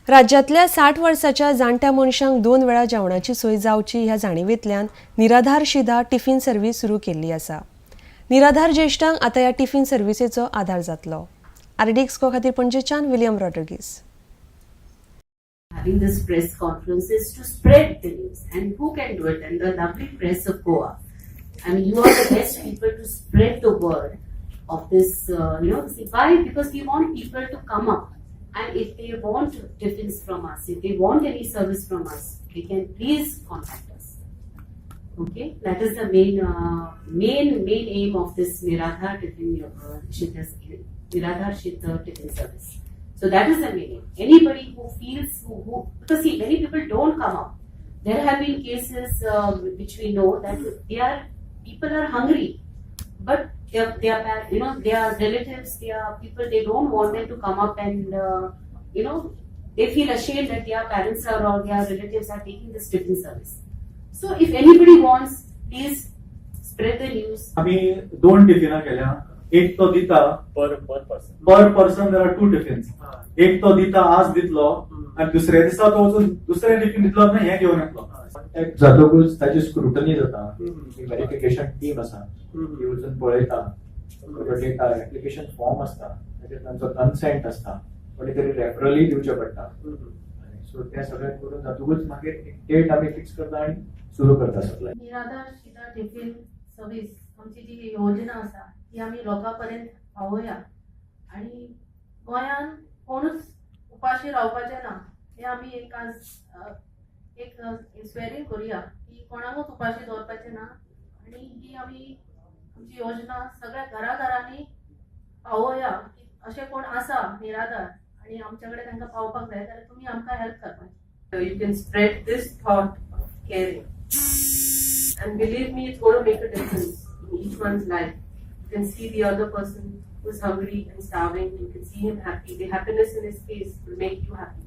राज्यांतल्या 60 वर्साच्या जाणट्या मनशांक दोन वेळा जेवणाची सोय जावची ह्या जाणिवेंतल्यान निराधार शिधा टिफिन सर्वीस सुरू केल्ली आसा. निराधार ज्येश्ठांक आतां ह्या टिफिन सर्विसेचो आधार जातलो. आरडीएक्स खातीर पणजेच्यान William Rodrigues. Having this press conference is to spread the news. And who can do it? And the lovely press of Goa. I mean, you are the best people to spread the word of this, see, why? Because we want people to come up. And if they want tiffins from us, if they want any service from us, they can please contact us. Okay, that is the main aim of this Niradhar Shita Tiffin Service. So that is the main aim. Anybody who feels who, because see, many people don't come up. There have been cases which we know that they are people are hungry, but they are they are relatives, they are people, they don't want them to come up and they feel ashamed that their parents are or their relatives are taking this tiffin service. So if anybody wants, please spread the news. आम्ही दोन टिफिनां केल्या. एक तो दिता per person. Per person there are two tiffins. एक तो दिता, आज दितलो आणि दुसऱ्या दिसा तो वचून दुसरे टिफिन दितलो ना, हे घेवन येतलो. कॉन्टॅक्ट जातकूच ताची स्क्रुटनी जाता. व्हेरिफिकेशन टीम आसा, ती वचून पळयता सगळो डेटा. एप्लिकेशन फॉर्म आसता, ताचेर तांचो कन्सेंट आसता, कोणी तरी रेफरलय दिवचें पडटा. सो तें सगळें करून जातकूच मागीर एक डेट आमी फिक्स करता आनी सुरू करता सप्लाय. निराधार शिधा टिफिन सर्वीस आमची जी योजना आसा ती आमी लोकां पर्यंत पावोया आनी गोंयान कोणूच उपाशी रावपाचें ना हें आमी एक आज एक स्वेरींग करुया की कोणाकूच उपाशी दवरपाचें ना आनी ही आमी आमची योजना सगळ्या घराघरांनी पावोया की अशें कोण आसा निराधार आनी आमच्या कडेन तांकां पावपाक जाय जाल्यार तुमी आमकां हेल्प करपाची. You can spread this thought of caring. And believe me, it's going to make a difference in each one's life. You can see the other person who's hungry and starving, you can see him happy. The happiness in his face will make you happy.